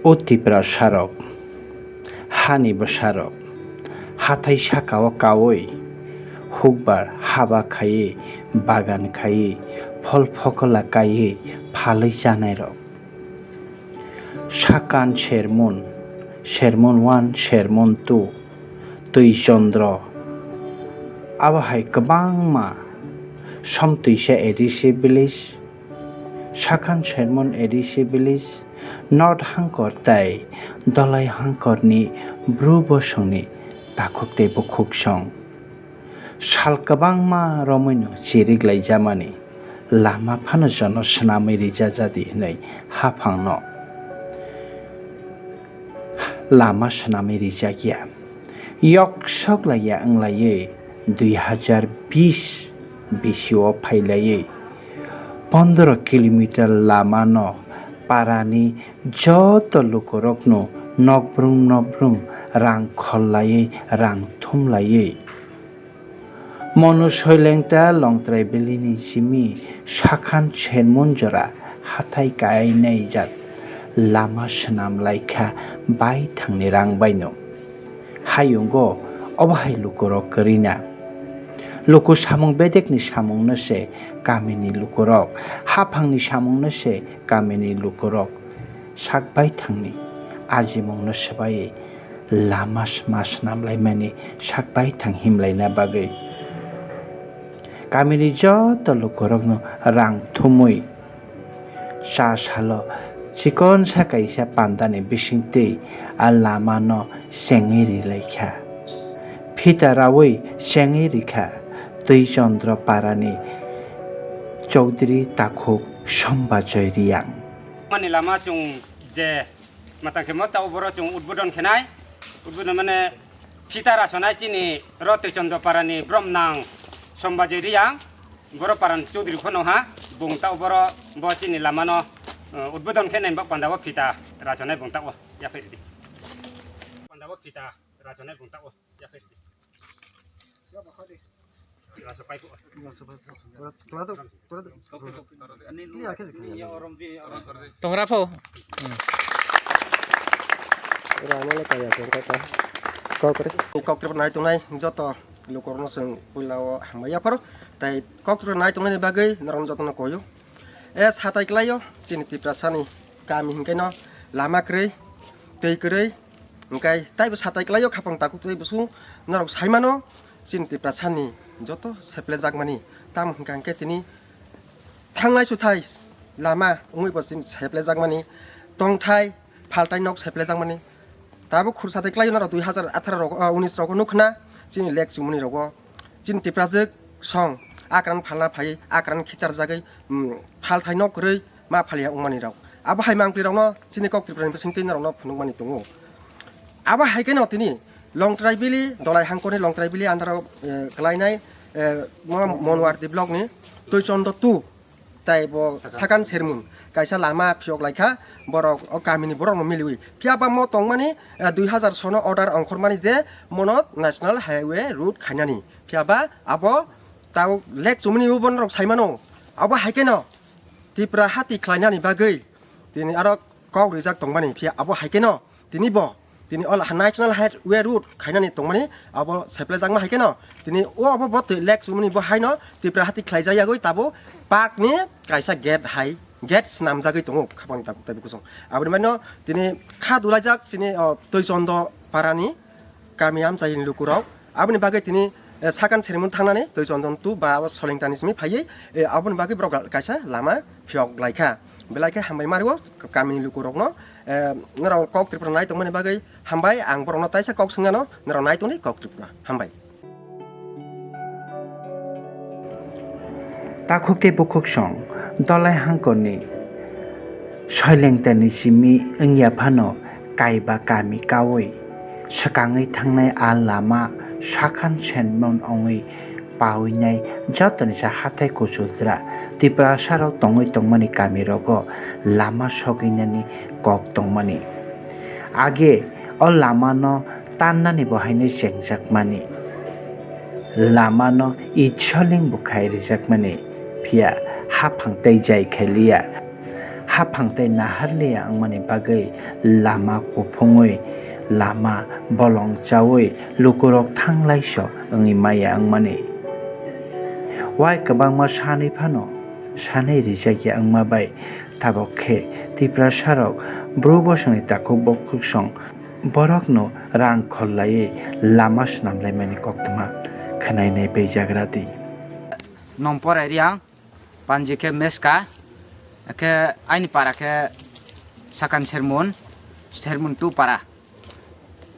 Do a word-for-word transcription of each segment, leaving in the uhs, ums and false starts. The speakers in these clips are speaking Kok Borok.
O Tiprasarok, hani bwsarok, hathai sakao kaui, hukbar haba khaiwi, bagan khaiwi, phol phokola kaiwi phalwi chanairok. Sakan sermon, sermon one, sermon two, twi chondro, abo hai kwbangma, Somtwisa A D C village, Sakan sermon A D C village, North Hangkor tai Dolai Hangkorni Bru bosongni takhuk tei bukhuk song. Sal kwbangma romwino chiriklaijamani lama phano jono swnamwi rijajadi hwnwi haphangno lama swnamwi rijakya. Yok sok laiya wnglaiwi dui hazar bis bisio phailaiwi pondro kilometer lamano parani joto lukurokno nokbrum nokbrum rang khollaiwi rang thumlaiwi Monu Soilengta Longtrai Valley ni simi sakhan sermon jora hathai kainai jat lama swnam laikha baithangni rang baino. Hayungo obo hai lukurok kwrwina. Luku samung bedekni samungno se kamini lukurok, haphangni samungno se kamini lukurok sak baithangni ajimungno swbai lama sma swnam laimani sak baithang himlaina bagwi. Kamini joto lukurokno rang thumwi cha salo chikonsa kaisa pandani bisingtwi a lamano chengwi rilaikha. Phita raui chengwi rikha Twi Chondro parani Chowdhury takhuk Sombajoy Riyang. Mani lama chwng je matang khe mo ta oboro chwng udbodon khenai, udbodon mane phita rasonai chini ro Twi Chondro parani brom nang Sombajoy Riyang, boro paran Chowdhury phano ha, bung ta oboro bo chini lamano, uh, udbodon khe nai bak panda o phita rasonai bung ta o yaphai ridi. Panda o phita rasonai bung ta o yaphai ridi. Tongra pho. Kokre nai tongnai joto lukurokno chwng puila o hambai yapharo. Tai kokre nai tongnai ni bagwi norok jotono koyo. E satai klaio chini Tiprasani kami hinkhe no lama kwrwi, twi kwrwi, hinkhe taibo satai klaio khapang takhuk tei busu norok saimano. Chini Tiprasani joto seplejakmani, tamo hwnka hwnkhe tini thangnai suthai lama wngwi bo chini seplejakmani tongthai phaltai nok seplejakmani. Tabuk khursa tei kwlai norok dui hazar atharo rok, ah, unis rogo nukha na chini lek chumani rogo chini Tiprajwk song akran phalna phai akran khitarjagwi, mm, phalthai nok kwrwi ma phalia wngmani rok. Abo hai mangpli rokno chini kok Tripura ni bisingtwi norokno phunukmani tongo. Abo hai kheno tini Longtrai Valley, Dolai Hangkoni Longtrai Valley under o, eh, kwlainai, eh, mo-, Monwardi block ni Twichondo two tai bo Sakan Sermon kaisa lama phiyok laikha borok o kamini borokno miliwi. Phiya ba mo tongmani, eh, dui hazar sono order ongkhormani je mono National Highway route khainani. Phiya ba abo tabuk lek chumani bo norok saimano. Abo hai kheno Tipra hati khlainani bagwi tini aro kok rijak tongmani, phiya abo hai kheno tini bo tini o National Highway route khainani tongmani abo seplejakma hai kheno tini o abo bo twi lek chumani bo haino Tipra hati khlaijak yagwi tabo park ni kaisa gate hai, gate snamjagwi tongo khapang tabuk tabuk kusung. Aboni baino tini kha dulaijak chini o Twichondo parani kami amchaini lukurok. Aboni bagwi tini, eh, Sakan Sermon thangnani Twichondo two ba abo Solengtani simi phaiwi, eh, aboni bagwi borok kaisa lama phiyok laikha. Belai khe hambai mario kamini lukurokno, eh, norok kok Tripura nai tongmani bagwi hambai, ang borokno taisa kok swngano norok nai tongdi kok Tripura. Hambai. Takhuk tei bukhuk song Dolai Hangkorni Soilengtani simi wngya phano kaiba kami kaui swkangwi thangnai a lama Sakan Sermon wngwi pawi nai jotoni sa hathai kuchujra Tiprasarok tongwi tongmani kamirogo lama sogwinani kok tongmani. Age o lamano tannani bo haino chengjakmani. Lamano itsoling bo khai rijakmani, phiya haphang tei jai khailiya. Haphang tei naharliya wngmani bagwi lama kuphungwi, lama bolong chaui lukurok thanglaiso wngwi maya wngmani. Wai kwbangma sanwi phano sanwi rijakya wngma bai tabok khe Tiprasarok bru bosongni takhuk bokhuksong borokno rang khollaiwi lama swnamlaimani koktwma khwnainai baijagra di. Nompor area. Panji khe Meska, khe aini para khe Sakan Sermon, Sermon two para,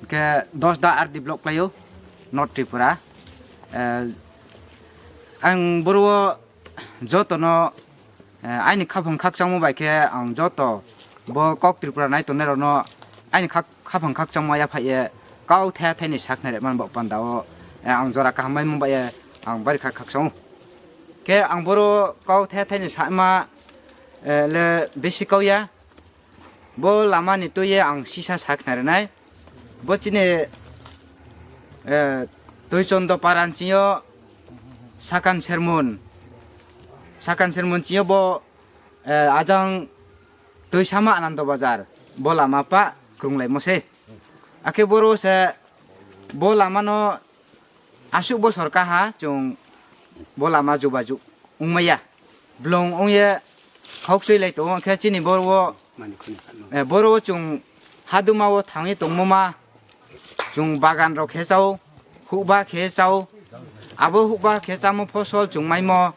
khe Dosda R D block khlaio, North Tripura. Eh, ang boro jotono, eh, aini khaphang khakchangma bai khe ang joto bo kok Tripura nai tongnai rokno aini khak-, khaphang khakchangma yaphai ye kau the thani saknai rek man bo panda o, eh, ang jora kaham bai mung bai ye ang bari kha khakchang o. Khe ang boro kau the thani sakma, eh, le bisi kau ya. Bo lama ni twi ye ang sisa saknai rwnai. Bo chini, eh, Twichondo para ni simi o Sakan Sermon. Sakan Sermon simi o bo, eh, ajang Twisama Anando Bazar. Bo lama pa krunglai mo se. Akhe boro se bo lama no aswk bosor kaha chwng bo lama jubaju wngmaya. Blong wngye khokchwi lai tongo, khe chini boro o, eh, boro o chwng haduma o thangwi tongmo ma chwng bagan rok khe chao, hukba khe chao. Abo hukba khe chamo phosol chwng maimo,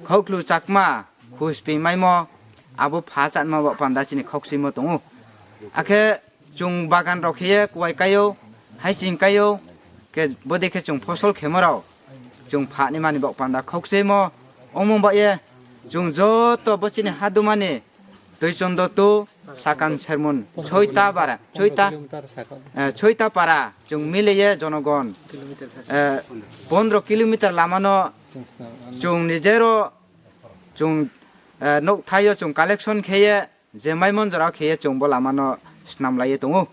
khoklu chakma, khusping maimo, abo pha chatma bo panda chini khokchwimo tongo. Akhe chwng bagan rok khe ye kuwai kaio, haiching kaio, khe bode khe chwng phosol khemo rok chwng phani mani bok panda khokchwimo. Omo ba ye chwng joto bo chini hadumani Twichondo to Sakan Sermon, Choita Bara, Choita, eh, Choita Para chwng mile ye jonogon, eh, pondro kilometer lama no chwng nijero chwng, eh, nok thaio chwng collection khe ye je mai mon jora khe ye chwng bo lama no snam lai ye tongo.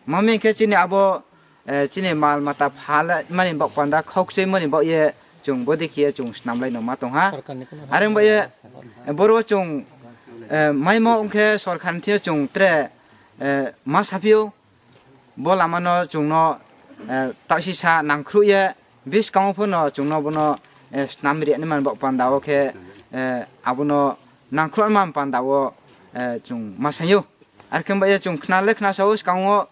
Mami khe chini abo, eh, chini mal mata pha lai mani bok panda khokchwi mani bok ye chwng bodi khe ye chwng snam lai no ma tong ha. Are wng ba ye, eh, boro chwng, eh, maimo wng khe sorkar ni thik chwng tre, eh, ma saphio. Bo lama no chwng no, eh, taksi sa nangkhru ye biskango phano chwng no bono, eh, snam ri ani man bok panda o khe, eh, abono nangkhru ani man panda o, eh, chwng ma sayo. Ar khe ba ye chwng khna le khna sao bwskango,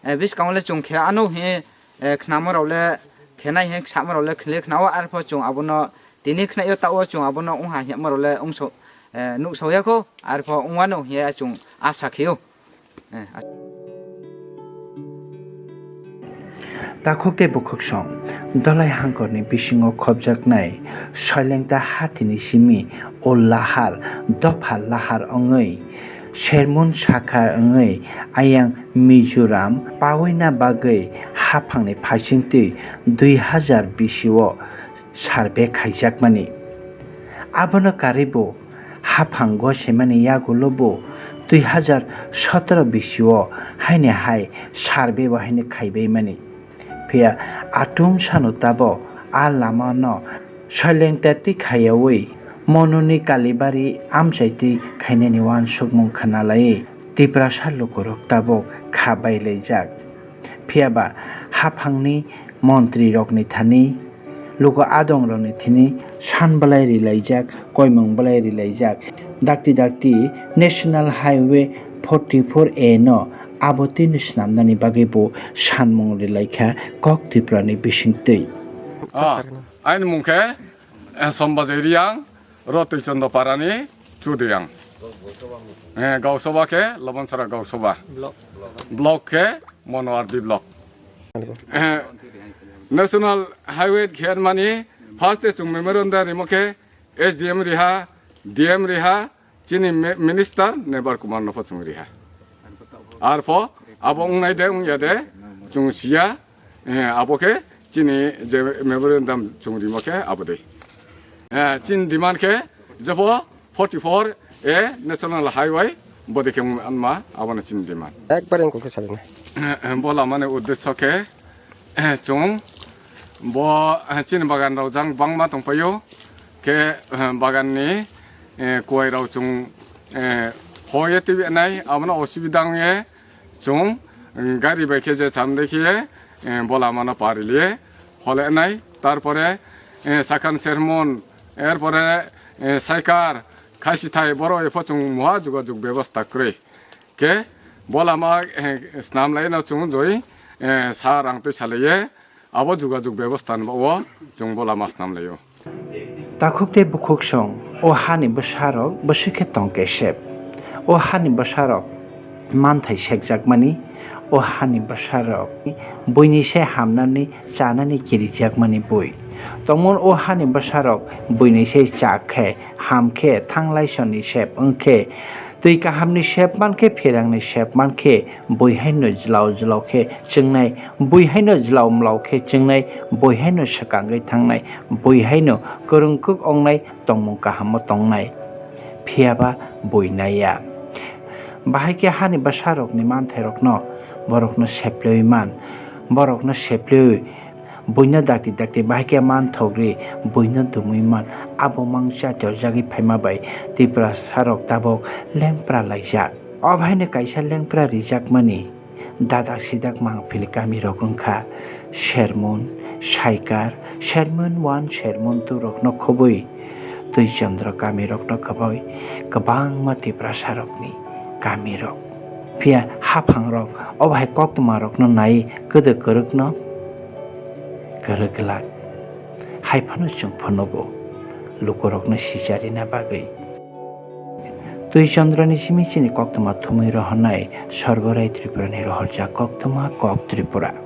eh, bwskango le chwng khe ano he, eh, khnamo rok le khenai he samo rok le khle khnao, arpho chwng abono tini khnaio tao chwng abono wngha hemo rok le wngso, eh, nuk sao ya kho, arpho wngwano he chwng asa kheo. Eh, asa. Takhuk tei bukhuksong, Dolai hangkorni bisingo khopjaknai Soilengta hatini simi o lahar, dopha lahar wngwi, Sermon sakha wngwi ayang Mizoram pawina bagwi haphangni phaisingtwi dui hazar bisi o survey khaijakmani. Abono karwibo haphang gosemani yagulo bo dui hazar sotoro bisi o haini hai survey bo haini khaibaimani. Phiya atum sano tabok a lama no Soilengta twi khayaui Mononi Kalibari amchaitwi khainani uansukmung khwnalaiwi Tiprasa lukurok tabok kha bailaijak. Phiyaba haphangni montrirokni thani, luku adongrokni thini san belai rilaijak, koimung belai rilaijak. Dakti dakti National Highway forty four A no abo twino swnamnani bagwi bo sanmung rilaikha kok Tripurani bisingtwi. Ah, aini mung khe, eh, Sombajai Riang, ro Twichondo Parani Chudriang. Eh, Gausoba khe Lobonsara Gausoba. Block. Block khe Monoardi Block. Eh, National Highway khe mani first e chwng memorandum rimo khe S D M riha, D M riha, chini mi-, minister Nebar Kumar no pho chwng riha. Arpho abo wngnai de wngya de chwng siya, eh, abo khe chini je memorandum chwng rimo khe abo de. Eh, chini demand khe jepho forty four A National Highway bodi khe wng anma abono chini demand. Ekbar engkol khe salina. Eh, bo lamani uddesyo khe, eh, chwng bo, eh, chini bagan rok jang bangma tongpaio. Khe, eh, baganni, eh, kuwai rok chwng eh, hoye twi nai, abono osubida wngye chwng, mm, gari bai khe je chamde khe, eh, bo lama no par liye hole nai, tarpore, eh, Sakan Sermon, erpore, eh, Saikar, Khasithai, borok epho chwng muha jogajog bebostha kwrwi. Khe bo lama, eh, snam lai no chwng joi, eh, sa rang twi salaiye, abo jogajog bebostha ni bago chwng bo lama snam laio. Takhuk tei bukhuk song, o hani bwsarok bwswk khe tong kesep. O hani bwsarok manthai sekjakmani, o hani bwsarok buini se hamnani, chanani kirijakmani bui. Tongmon o hani bwsarok buini se chak khe, ham khe, thanglai soni sep wng khe, twi kahamni sep man khe, phirangni sep man khe, bui haino jlao jlao khe chwngnai, bui haino jlao mlao khe chwngnai, bui haino swkangwi thangnai, bui haino kwrwngkwk ongnai, tongmung kahamo tongnai. Phiyaba bui naiya. Bahai khe hani bwsarokni manthairokno borokno seplwi man, borokno seplwi buino dakti dakti bahai khe manthokri buino dumwi man. Abo mangsa torjagwi phaima bai Tiprasarok tabok lengpra laijak. Obo haino kaisa lengpra rijakmani dadak sidak mangpili kamirok wngkha Sermon, Saikar, Sermon one, Sermon two rokno khobwi Twijondro kamirokno khobwi kwbangma Tiprasarokni kamirok. Phiya haphangrok obo hai koktwmarokno nai kwdwk kwrwkno kwrwk glak. Hai phano chwng phunugo lukurokno sicharina bagwi. Twijondroni simi chini koktwma thumwi rohornai Sorborai Tripurani rohorjak koktwma Kok Tripura.